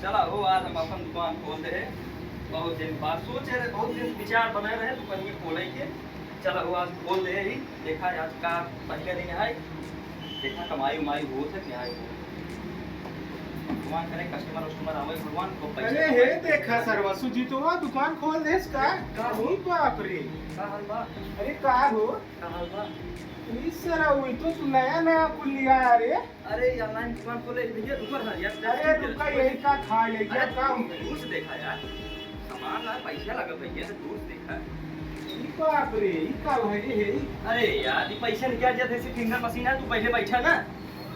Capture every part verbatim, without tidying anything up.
चला हो, आज हम अपन दुकान खोल दे। बहुत दिन बाद सोचे रहे, बहुत दिन विचार बने रहे दुकानिया खोले के। चला हो, आज खोल दे ही। देखा आज का पहले दिन है, देखा कमाई उमाई होत है कि नहीं होत। भगवान करे customer वस्टमर आवे, भगवान को पैसा अरे हे, देखा सरवा सुजीतवा दुकान खोल देस का? का हो? ई बाप रे। का हाल बा? अरे का हो? का हाल बा? ई सरवा, ई तो तू नया नया खुलिया रे। अरे, ये online दुकान खोले भैया, रुको ना यार, अरे रुका, यही का खा ले, क्या अरे, काम है? दूर से देखा यार, सामान ना पैसा लगा भैया, तो दूर से देखा। ई बाप रे, ई का है रे, हे? अरे यार, ये पैसा निकाल जाते से फिंगर मशीन है, तू पहले बैठा ना,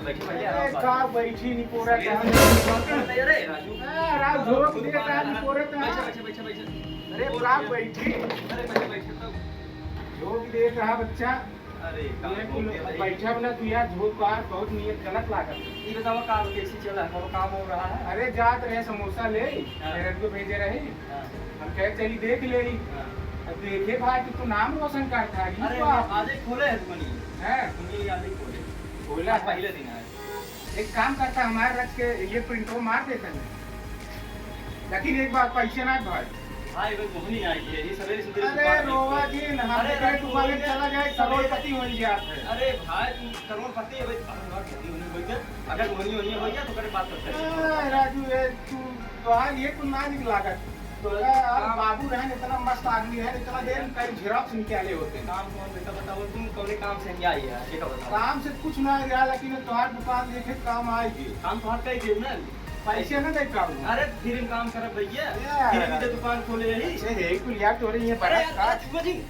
बैठा पहले, अरे आराम से। का बैठी, निपोरा सवेरे का? से दुकान खोल रहे, अरे राजू। ए, राजू, झोंक दे, का निपोरा का? बैठा, बैठा, बैठा, बैठा। अरे और का क्या? बैठी? अरे बैठा, बैठा, तब। झोंक दे, कहा बच्चा? अरे, काम ये हो कुल गया भाई। बैठा वाला तू यार, झूठ बात, बहुत नियत गलत लागत है। ये बताओ, काम कैसे चला है? कोनो काम हो रहा है? अरे, जात रहे समोसा ले, हाँ। मेरे को भेजे रहे। हाँ। हम कहे, "चली देख ले।" हाँ। अब देखे भाई, तू तो नाम रोशन करता है, ये अरे, तो आप आज ही खोले है दुकानी। हैं? दुकानी आज ही खोले। खोला आज है। पहले दिन आया। एक काम करता, हमारे रख के ये प्रिंटो मार देता है। लेकिन एक बात, पैसे ना भाई। भाई, भाई, मोहनी आई है, ये सवेरे सवेरे अरे, दुकान पे रोवा खोल। दिन, हम अरे, एकरे राजू, दुकान में भैया, चला जाए, सवेरे करोड़पति हो जात है। अरे भाई, तू करोड़पति है भाई, करोड़पति होने हो गया। अगर मोहनी, मोहनी हो गया, तो करे बात करते हैं। ए, राजू, ये तू, तो हाँ, ये कुल ना निकला कर। तो अरे, यार, काम बाबू रहन इतना मस्त आदमी है, इतना देर में कई Xerox निकाले होते हैं। काम कौन बेटा बताओ, तुम कौने काम से यहाँ आई है, ये तो बताओ। काम से कुछ ना यार, लेकिन तुम्हारी दुकान देखे काम आएगी। काम तुम्हारा कई देव ना। पैसे ना दे पाऊँ। अरे, free में काम करब भैया। यार। Free में तो दुकान खोले रही। अच्छा, हे कुल यार, तोरे ये अरे बड़ा यार, का अरे, छुआ जी,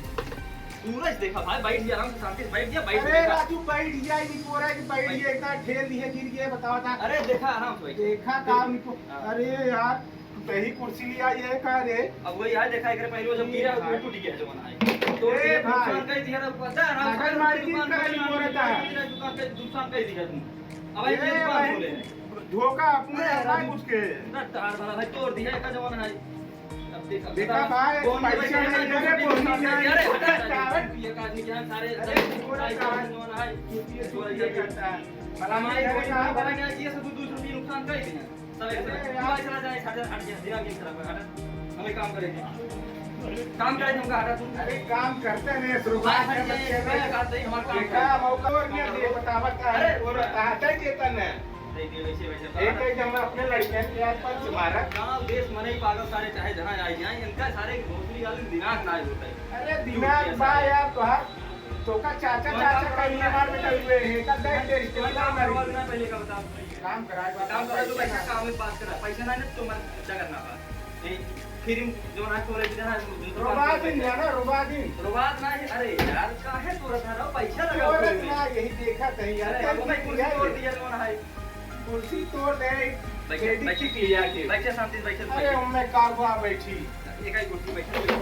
सूरज देखा भाई, बैठ गया आराम से, शांति से बैठ गया, बैठ अरे गया। राजू, बैठ गया, ये निपोरा के बैठ बैठ। गया, इतना ठेल दिए, गिर गया, बताओ था। अरे, देखा आराम से बैठ। देखा काम निपो-, हाँ। अरे यार, तू तो ही कुर्सी लिया, ये का रे? अब वही है, देखा, एकरे पहले वो जब ये गिरा, तो भाई। टूट गया जमाना है। तो ए ये भाई। नुकसान कई दिया, पता है, आराम से नकल मार के दुकान करा खोले, निपोरा था। दुकान कई, नुकसान कई दिया तुम। अब ये ये दुकान भाई। खोले हैं। धोखा अपने अरे, अपना राजू, कुछ के। पूरा तार भरा भाई, तोड़ दिया, एका जमाना है। अब देखा, देखा बताओ, भाई, कौन पैसे बचा नहीं है, दे रहे, कौन कौन नहीं नहीं दे रहे? अरे, हटा, हटा, हटा। ये एक आदमी के यहाँ सारे अरे, थोड़ा सारे सा जमाना है। ये थोड़ा ये ये करता है। भला हमारे ये कोई करता काम है। करेंगे, ये सब दो सौ रुपये नुकसान कर ही देना। सब एक अरे, साथ। यार। तू चला जाए, हट, हट, हट, दिमाग नहीं खराब कर, हट। हमें काम करेंगे। काम करे तुमका, हटा तू। अरे काम करते नहीं, शुरुआत बात है, करते ये हैं। बात नहीं, हमारा काम देखा, करो। मौका और नहीं दे, बता, बता, अरे, और बता, हटा चेतन है। नहीं, नहीं, वैसे, वैसे एक बात। है कि हम अपने लड़के के यार पंच मारा। गाँव देश मने ही पागल सारे चाहे जहाँ आ जाए, इनका सारे भोसड़ी वाले दिमाग ना होता है। अरे दिमाग बा यार तोहार, तोका चाचा, चाचा कहीं हमारे में कहीं हुए हैं, का दे दे, तुम्हारा काम करवा देना पहले का बता। काम कराए, काम करा, तू पैसा काम में बात करा, पैसा ना है तो मत खर्चा करना बा। ए, फिर जो ना तोरे भी ना, जो तो रोबा बात दिन नहीं। जाना, रोबा दिन। रोबा ना है, अरे यार, काहे तोरा था रहो, पैसा लगा तोरे तोरे में। ना, यही देखा था यार, अरे, कल वो भाई, की कुर्सी किया तोड़ है? दिया, कौन है? कुर्सी तोड़ दे, बैठे, बेटी बैठे, की किया के। बैठे, शांति से बैठे, अरे, बैठे। उनमें का हुआ बैठी? एक ही कुर्सी बैठे, बैठे।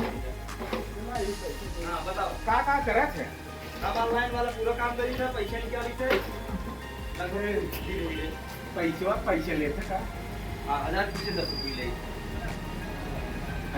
हाँ, बताओ। का, का करत है? अब online वाला पूरा काम करी था, पैसा निकाली थे। अरे, पैसवा, पैसे लेते का? हाँ, हजार पीछे दस रुपये ले।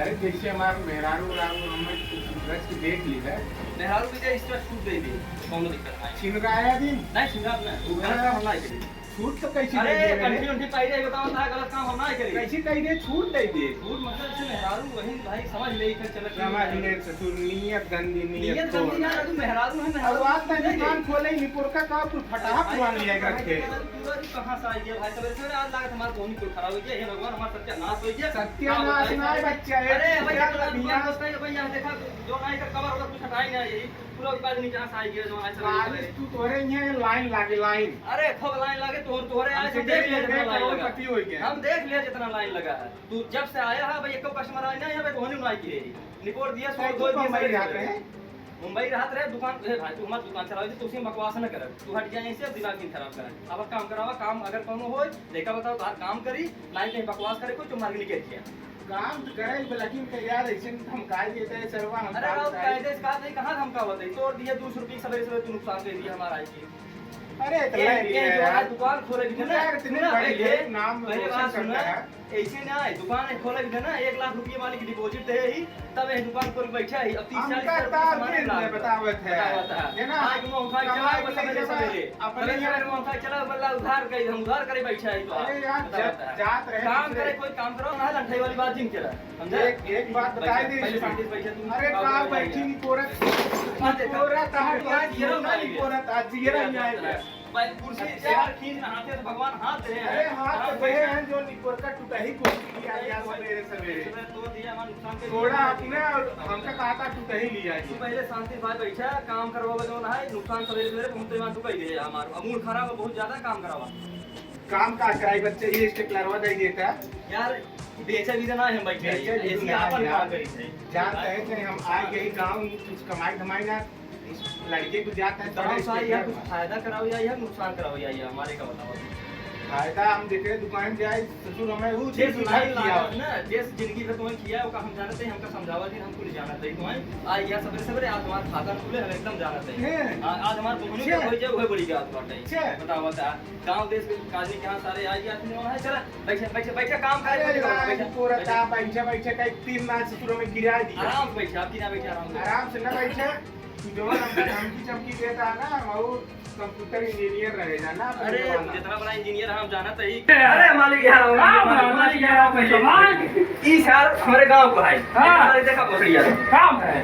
अरे, जैसे हमार मेहरारू उहरारू हमें सूरज की देख ली है। मेहरारू की जगह इसका सूट दे दे, कौनो दिक्कत नहीं। छिनराया दिन? नहीं, छिनरा ना, वो गलत काम हम ना करी। छूट तो कैसे अरे, दे दे रे? कंठी उंठी पाई रहे, बताओ ना, गलत काम हम ना करी। कैसे कही दे, छूट दे दे। छूट मतलब जैसे मेहरारू वही भाई समझ ले, इधर चलत समझ नहीं ले, है। ससुर नियत गंदी, नियत नियत गंदी छोड़। ना, तू मेहरारू है, अब मेहरारू बात नहीं, नहीं दुकान दे। खोले ही निपोर का, का तू फटाहा अरे भाई, पुरान लिया के रखे। तू कहाँ से आई है भाई? सवेरे सवेरे आज लागत हमारा धोनी कुल खराब हो गया। हे भगवान, हमारा सत्यानाश हो गया। सत्यानाश ना है बच्चा, अरे भाई, क्या दुकान दुनिया खोलता है भाई, यहाँ देखा, जो ना इधर कवर होगा, कुछ हटाई ना, यही पूरा ऊपर नीचे से आई गया, जो ना इधर बारिश तू तोरे यहाँ लाइन लागे, लाइन। अरे, खूब लाइन लागे, तोर, तोरे आए, हमसे हम देख लिया कितना लाइन लगा। करोड़पति हो गया। हम देख लिया जितना लाइन लगा है। तू जब से आया है भाई, एक customer आया ना, यहाँ पे धोनी उनाई की है। निपोर दिया, सौ तो दो बम्बई दिया, रहते हैं। मुंबई रहत रहे, दुकान, ए भाई, तू हमार दुकान चलावे, तो उसी में बकवास न कर। तू हट जाए इनसे, अब दिमाग नहीं खराब कर। अब काम करावा, काम अगर कौनो होए, देखा बताओ, तार काम करी, ना ही कहीं बकवास करे, कोई चुम्मा के निकल गया। काम तो करे, लेकिन तो यार, ऐसे धमकाई देते हैं, सरवा, हम अरे, काम और कराए। कायदे से कहा नहीं, कहाँ धमकावत है? तोड़ दिया दो सौ रुपये, सवेरे सवेरे तू नुकसान दे दिया हमारा आई की। अरे, तो ये, ले ये लिया जो यार। है दुकान खोले भी तू ना, यार, इतने सुना, बड़े पहले, नाम पहले रोशन बात करता सुना। है। ऐसे ना है, दुकान है खोले भी ना, एक लाख रुपये मालिक deposit दे ही, तब ये दुकान खोल बैठा ही। अब तीस चालीस हमका हजार रुपये सामान ताबीज लाग में गया। बतावत है। बतावत है। है ना? आज महंगाई चला कमाई के बस सवेरे सवेरे। अपने सवेरे सवेरे महंगाई चला, बल्ला उधार करे, हम उधार करे बैठा ही तो। अरे यार, बतावत है। जात रहे काम दूसरे। करे, कोई काम करो ना, लंठाई वाली बात जिन करा। समझा? एक, एक बात बताई दी। पहले शांति से बैठा तू। अरे का बैठी निपोरत? निपोरत, आज जियरा नहीं आए। भाई, कुर्सी से यार खींच ना हाथे से भगवान हाथ दे हैं। अरे, हाथ तो दे हैं, जो निपोरका टूटा ही कुर्सी लिया गया सवेरे सवेरे। सुबह तो दिया हमारा नुकसान के थोड़ा लिए। अपने और हमका कहा था टूटा ही लिया तू गया। पहले शांति से भाई बैठा, काम करवावे जो ना है, नुकसान सवेरे सवेरे पहुंचते वहाँ टूटा ही दे हमारा। अब मूड खराब है, बहुत ज्यादा काम करावा। काम का कराई बच्चे, ये स्टेपलरवा दे देता। यार, बेचा भी ना है हम बैठे, बेचा भी ऐसे ना है आपन यार। काम करी थे। जानते हैं कि हम आए गए गाँव, कुछ कमाई धमाई ना, इस लड़के को जाता है गाँव से आई है, कुछ फायदा कराओ या, या नुकसान कराओ या, या हमारे का बताओ। फायदा हम देखे दुकान जाए, ससुर हमें वो जेस चीज लाइन किया। लागत ना, जेस जिंदगी भर तुम्हें किया, ओका हम जानते हैं, हमका समझावा दिन, हम कुल जानते हैं तुम्हें। आज यह सवेरे सवेरे आज हमारे खाता खुले, हम एकदम जानते हैं। हैं? आ-, आज हमारे बहनी अच्छा। का कोई जब वह बड़ी बात बात है। अच्छा। बताओ, बता। गाँव देश के आदमी के यहाँ सारे आ गया, तुमने वहाँ चला, बैठे, बैठे, बैठे, काम करे, अरे बैठे, यार, बैठे, पूरा बैठे। काम बैठे, बैठे, कहीं तीन लाख ससुर में गिरा दिया। आराम से बैठे, आप बिना बैठे, आराम से। आराम से ना बैठे, तू जो हमका धमकी चमकी देता है ना, वो computer engineer रहे जाना, अपने अरे, जमाना। जितना बड़ा engineer हम जानत ही। अरे, मालिक यहाँ आओ, राम, मालिक, मालिक यहाँ आओ, पहले। जवान। ई सार हमरे गाँव का है। हाँ। सारे देखा भोसड़िया। काम है।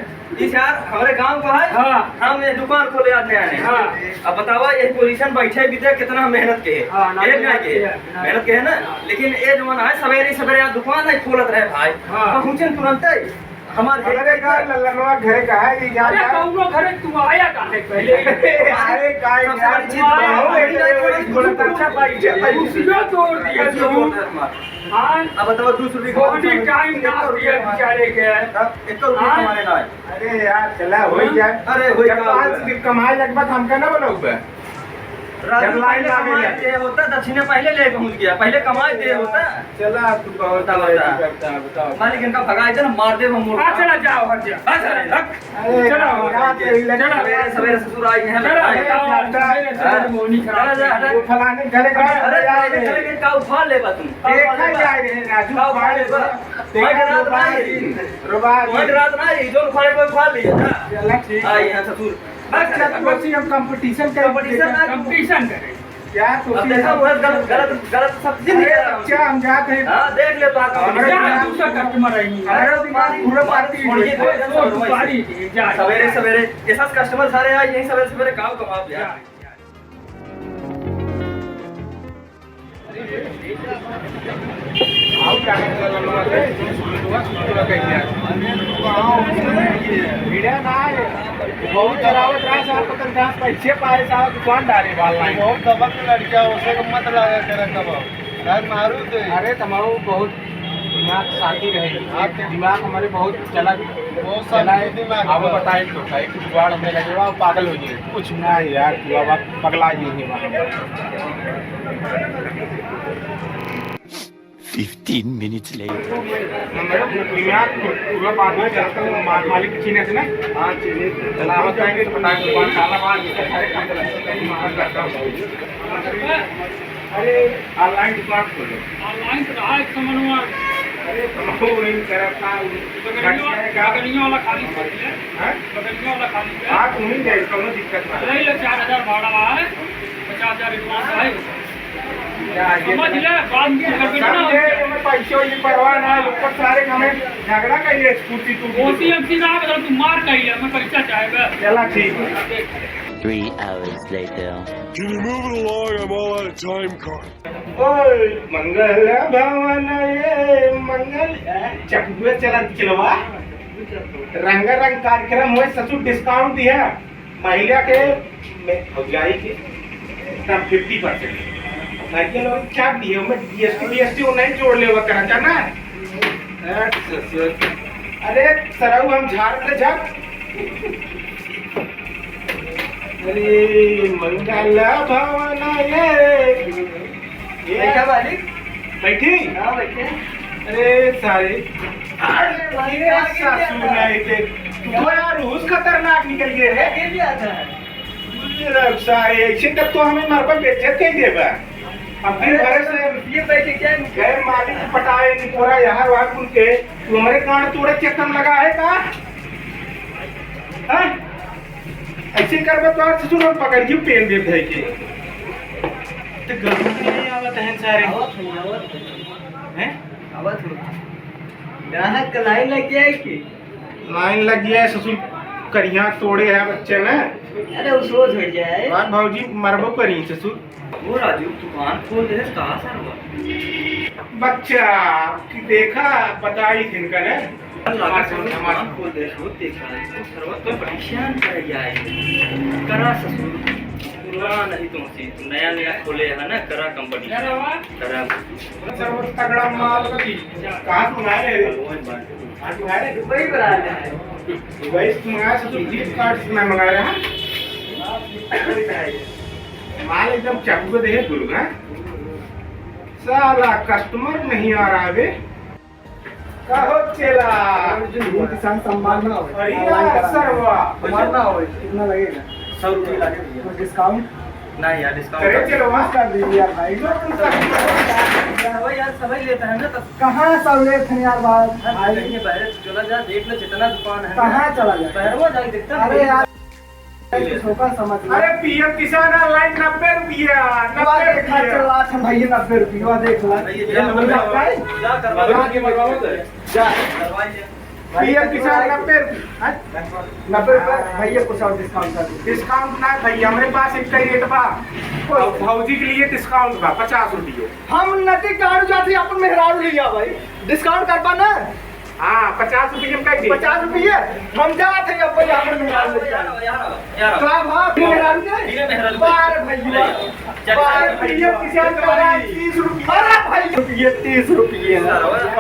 ई सार हमरे गाँव का है। हाँ। हम ये दुकान खोले आते हैं। हाँ। अब बतावा, ये position बैठे भी थे, कितना मेहनत के है। हाँ, ना, एक ना, ना के है। ना। मेहनत के है ना? लेकिन ये जमाना है, सवेरे, सवेरे यहाँ दुकान है, खोलत रहे भाई। हाँ। पहुँचे तुरंत ही। हमारे अरे का लल्लनवा घरे का है, ये जा, अरे जा। कौनो घरे तू आया का है पहले? अरे का सबसे यार, बड़ी चीज तो है। बहुत एक, एक, एक, थोड़ा अच्छा भाई, अच्छा भाई। कुर्सियों तोड़ दिया अच्छा तू। तोड़ दे हमारा। हाँ। अब बताओ, दूसरी बहुत ही time नाश किया बेचारे के। तब एक तो रुपये हाँ। कमाने ना आए। अरे यार, चला, हो ही हाँ। जाए। अरे, हो ही जब जाए। पाँच दिन कमाए लगभग हमका ना बोला हुआ। राजू, जब लाइन पहले ना कमाए मिले। दे होता, दक्षिणा पहले ले पहुंच गया, पहले कमाए दे होता। चला, तू बहुत बता, बता। करता है, बताओ। मालिक इनका भगाए दे ना, मार दे हम। हाँ, चला, जाओ, हट जा। हाँ, चला, रख। अरे, चला, यार, चला। सवेरे, सवेरे ससुर आई है, चला, भाई। बताओ, हाँ? सवेरे, सवेरे मोहनी खराब चला, जा, हटा। वो फलाने घर का अरे, अरे, अरे, का उखाड़ ले बा तुम? देखा जाए रे, राजू, का उखाड़ ले बा? देखा तुम्हारे रात ना आई। रोबा, तुम्हारे रात ना आई, जो उखाड़े को उखाड़ लिया, जा। चला, ठीक है। आई है ससुर। अच्छा, तो बच्ची, हम competition करें। Competition ना, competition करें। क्या अब competition? देखा, वो गलत, गलत, गलत सब चीज अरे, निकल रहा है। अच्छा, हम जाते हैं। हाँ, देख ले तो आप। हमारे यहाँ दूसरा customer आई है। हमारे दिमाग पूरा मार, मार, पार्टी छोड़िए, है। कोई सोच सुपारी है, जा। सवेरे, सवेरे, ये सब customer सारे आए, यही सवेरे, सवेरे काम कमाओ यार। जा, जा। आओ, क्या करते हो, लोग आते हैं, सुबह, सुबह, सुबह कह दिया। भिड़ा ना है, बहुत चलावत रहा साहब, पता नहीं कहाँ पैसे पाए साहब, दुकान डाले वाला है। बहुत दबंग लड़का, उसे को मत लगा कर रखा भाव। यार, मारू तो। अरे, तमाऊ बहुत दिमाग शांति रहे, हाँ, तो दिमाग हमारे बहुत चला, बहुत चला है। शांति दिमाग अब है। बताए तो, एक जुगाड़ हमें लगे, वो पागल हो गए। कुछ ना यार, तू अब पगला ही नहीं वहाँ। Fifteen minutes later. हमारे दिमाग पूरा पागल चलता है, मा-, मालिक चीने से ना? हाँ, चीने। चला, बताएंगे तो बताएंगे, दुकान ताला मार के सारे काम चला सकते हैं, मार करता हूँ। अरे, online दुकान खोलो। Online तो रहा एक समन्वय। अरे, तो वो नहीं करता, वो बगलियों, घट जाएगा। बगलियों वाला खाली कर दिया। हाँ? बगलियों वाला खाली कर। हाँ, तो वहीं जाए, कोनो दिक्कत ना। नहीं, ले, चार हजार भाड़ा है, पचास हजार advance है। क्या ये समझ ले, बाद में झगड़ा ना हो समझे, जाए। हमें पैसे की परवाह ना है, ऊपर सारे हमें झगड़ा का ये स्कूटी टूट गई। ओसी एमसी ना, अगर तू मार कही है, मैं पैसा चाहेगा। चला, ठीक है। Three hours later. Can you move it along? I'm all out of time card. ओए, मंगल भवन ये मंगल, ए, चकुआ चला चलवा। रंगारंग कार्यक्रम होए, ससुर discount दिया। महिला के, में, भौजाई के, तब fifty percent। लड़के लोग चाप दिए, मैं जीएसटी, वीएसटी वो नहीं जोड़ लेवा करता ना। ए, ससुर। अरे, सरऊ हम झाड़ ले झाड़। अरे, मंगल भवन ये। ये बैठा मालिक। बैठी? हाँ, बैठे। अरे, सारे। अरे, भाई, ये क्या सासू किया? नहीं थे। तो यार, रोज खतरनाक निकल गए रे। ये क्या था? अरे, सारे, ऐसे तब तो हमें मरबा बेइज्जत कर देबा। अब दिन भर से ये बैठे क्या है? गए मालिक पटाए निपोरा यहाँ वहाँ कुल के, तू हमरे कान तोड़े चक्कर में लगा है का? हाँ? ऐसे करबे तो आज ससुर हम पकड़ के पेल देब धइ के। तो ग्राहक नहीं आवत है सारे। आवत है, आवत है। हैं? आवत है। ग्राहक का लाइन लग गया है कि? लाइन लग गया है ससुर, करिया तोड़े है बच्चे ने। अरे वो सोच हो जाए। बात भौजी मरबो करी ससुर। वो राजू, दुकान खोल दे, कहाँ सरवा? बच्चा, कि देखा, बताई थिन कने। अल्लाह का सरवा, दुकान खोल दे, वो देखा, वो सरवा तो परेशान कर जाए। करा ससुर, पुराना नहीं तुमसे, नया नया खोले है ना, करा कंपनी। करा। सरवा तगड़ा माल बनी। कहाँ से मंगाए रहे? कहाँ से मंगाए रहे? दुबई से मंगाया ससुर, Flipkart से मैं मंगाया है। माल एकदम चकू को देखे गुरु, हाँ? साला customer नहीं आ रहा है बे। का हो चेला? अर्जुन, ये किसान सम्मान ना होए। अरे online यार, करा। सरवा। सम्मान ना होए, कितना लगेगा? सौ रुपये लगे भैया। कोई discount? नहीं यार, discount करे चलो, हाँ। कर दीजिए यार भाई। जो तुम कर दीजिए। यार, वही यार, सभी लेते हैं ना, तो कहाँ सब लेते हैं यार, बात भाई? कहीं बाहर चला जा, देख ले, जितना दुकान है। कहाँ चला जा? बाहर वो जाके देखता है। अरे यार, कुछ होगा समझ में। अरे, पीएम किसान online नब्बे रुपया, वाह, नब्बे देखा रुपया। चला था भैया, नब्बे रुपया, वाह, देख ला। भैया, जा, जा, करवा लो। जा, करवा लो। जा। पीएम किसान नब्बे रुपया, हाँ? नब्बे रुपया, भैया कुछ और discount कर दो। Discount ना भैया, हमरे पास एक ही rate बा। और भौजी के लिए discount बा, पचास रुपये। हम नदी काढ़ जाते, अपन मेहरारू लिया भाई, discount कर पा ना? हाँ, पचास रुपये में कर दे। पचास रुपये? हम जात है अब भाई, अपन मेहरारू लेके आए। यार, यार, यार। का भाव? मेहरारू के? बिना मेहरारू के। बार भैया। चल, बार चल, भैया, चल। किसान का भाई, तीस रुपये। अरे भाई, ये तीस रुपये है।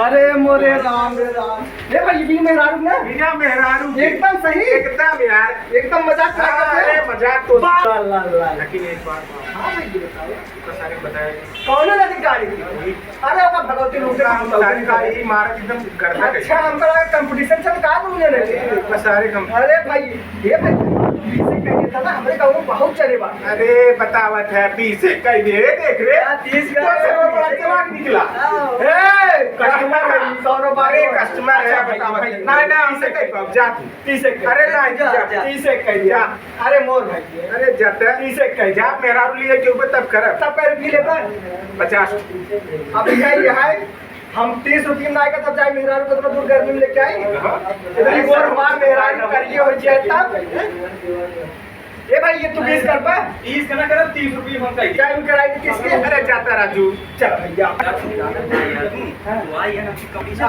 अरे मोरे राम रे राम। ए भाई, बिना मेहरारू ना? बिना मेहरारू के। एकदम सही? एकदम यार। एकदम मजाक ना हाँ, करते हो? अरे मजाक तो। बा-, ला, ला, ला। लेकिन एक बात हाँ भाई, ये बताओ। उसका सारे बताए। कौन है नदी गाड़ी? वही। अरे, ओका भगवती लोग से हम बताओ। सारे गाड़ी मारत एकदम गर्दा अच्छा, करी। हमका लगा competition चल का तुमने रे? अरे, बस सारे कम। अरे भाई, ये भाई, तू बीस से कह देता ना, हमरे गाँव में बहुत चले बा। अरे, बतावत है, बीस से कह दे, देख रे। हाँ, तीस का तो है, सरवा बड़ा बीस से। चलाक निकला। हाँ। ए, customer है, सौ रुपये अरे, का। Customer है, अच्छा, भाई, बतावत भाई, है। ना, ना, हमसे कह पाओ, जा तू। तीस एक कह अरे, दे। ना, जा, जा, जा। तीस एक कह दिया। जा। अरे मोर भाई। अरे जाता है। तीस एक कह जा, मेहरारू लिए के ऊपर तब करब। तब कर भी लेता है। पचास। अब भैया ये है, हम तीस रुपये में आएगा तब जाए मेहरारू को तो दूर गर्मी में लेके आई। हाँ। इतनी गोर हमार मेहरारू करिए हो जाए तब। ए भाई ये तू बीस कर पा? तीस का ना करब, तीस रुपये हम कह क्या इन कराई किसके? अरे जाता राजू। चल भैया। हाँ।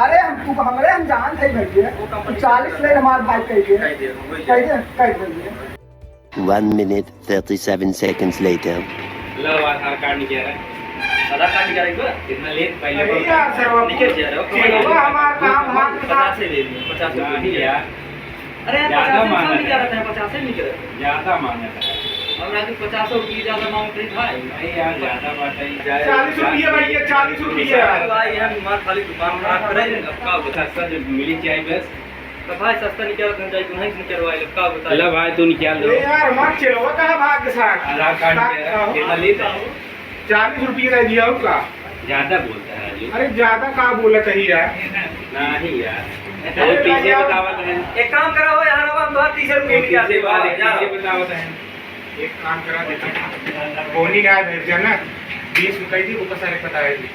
अरे हम तू हमरे हम जान थे भैया। तू चालीस ले हमार भाई कह दे। कह दे, कह दे, कह दे। One minute, thirty-seven seconds later. लो, आधार कार्ड निकाल रहा है। आधार कार्ड निकाल रहा है, कितना लेट पहले अरे बोल यार, रहा है। सरवा, निकल जा रहा है। सरवा, हमारा काम हाथ में पचास से ले लिया, पचास रुपये नहीं लिया। यार। अरे यार, ज्यादा पचास से मांगा कम है। निकाल रहे हैं, पचास से निकाल रहे हैं। ज्यादा मांगा है। और आगे पचास रुपये ज्यादा मांग रही भाई। नहीं यार, ज्यादा बात है, चालीस रुपये भाई, ये चालीस रुपये है। भाई, हम मार खाली दुकान खराब करें, अब का होता है? सस्ता जो मिली चाय बस। तो भाई सस्ता निकाल, हम जाए, तुम्हें निकलवाए लो, का बताए? ला भाई, तू निकाल दो। ए यार, हमार चेलवा कहाँ भाग के साथ? आधार कार्ड का, के का, कितना लेता है? चालीस रुपये रह दिया हो का? ज्यादा बोलता है राजू। अरे ज्यादा का बोलत है यार? नहीं यार। अरे वो पीछे यार। बतावत है। एक काम करा हो यार, अब हम तो तीस रुपये वो निकाल दे, पीछे वाले यार। पीछे बतावत है। एक काम करा देता। बोनी गाय भेज देना। बीस रुपये दी, ऊपर सारे बताए दी।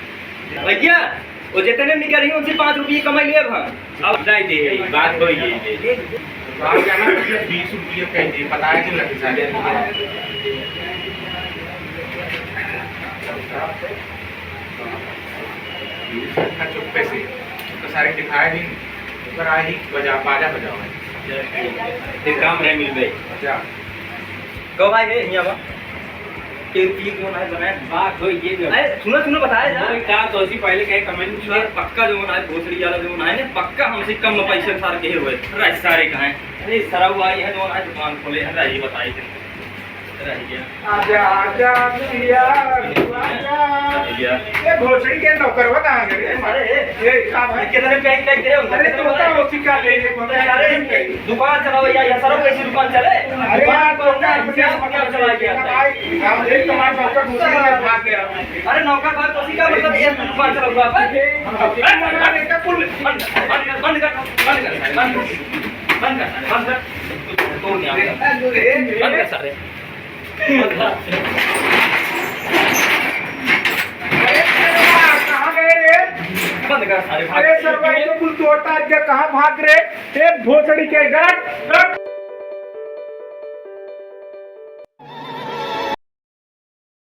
भैया, वो जितने निकल रही, उनसे पाँच रुपये कमाई ले अब हम। अब नहीं दे, बात हो गई है। बात क्या ना, बीस रुपये कह दे, बताए तो लग जाए। चुप्पे से, तो सारे दिखाए नहीं, ऊपर आए ही बजा, बाजा बजाओ। फिर काम रहे मिल गए। अच्छा। कहो भाई, ए, हियाँ बा। के रुपये कौन है बनाए? बात हो ये जो अरे, सुनो, सुनो, बताया जा। वही कहा तो उसी पहले कहे comment किया। सर, पक्का जो है, भोसड़ी वाला जो है ना, पक्का हमसे कम में पैसे सार के हुए। अरे, सारे कहाँ हैं? अरे, सर, वो आई है, जो है, दुकान खोले हैं, ये बताइए। रह गया। आजा, आजा, पिया, आजा। रह गया। ये भोसड़ी के नौकरवा कहाँ गए? अरे, ए, ए, का भाई? कितने पैक, पैक दे, उनका अरे, तो कितने बताओ, बताओ? उसी का ले, ये बोलते हैं, अरे, दुकान चलाओ भैया, ये सर, कैसी दुकान चले? अरे, दुकान यार, खोलना है। क्या, क्या चला गया था? भाई, हम एक तो हमारा नौकर दूसरे के साथ भाग गया। अरे, नौकर भाग तो उसी का मतलब, एक बार चला हुआ था। बंद, बंद, बंद कर, बंद कर, बंद कर, बंद कर, बंद कर, बंद कर। तोड़ दिया। बंद कर सारे। अरे सरवा, कहाँ गए रे? बंद कर सारे, भाग। अरे सरवा, ये तो कुल तोड़ता है, कहाँ भाग रे? ए भोसड़ी के, गट, गट,